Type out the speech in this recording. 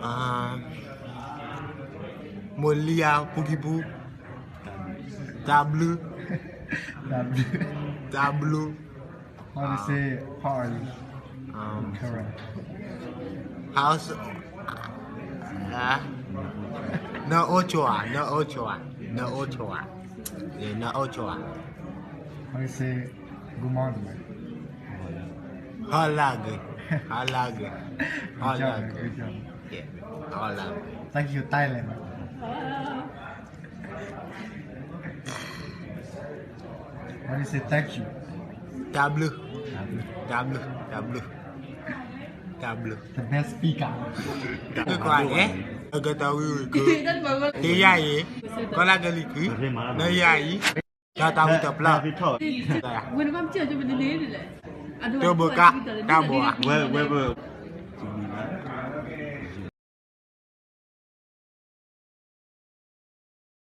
Um, Molia Pukipu. Tablu. Tablu. Tablu. How to say how are you? Um, Karen. How's uh, na ochoa, na ochoa, na ochoa. Yeah, na ochoa. How to say good morning? Halaga. Halaga. Good job, man. Halaga. Good job. Yeah. Halaga. Thank you, Thailand. What do you say? Thank you. Tablu. Tablu. Tablu. Tablu. Tablu. The best speaker. တကွၢ်န့ၣ် အကတၢၢ်ဝံၤဝံၤခု တယၤအံၤ ကီၢ်လၢကလံၤခု နယၤအံၤ တၢ်တၢ်ဝံၤတပျၢ် တဘိကါ တၢ်ဘိဧါ ဝဲဝဲ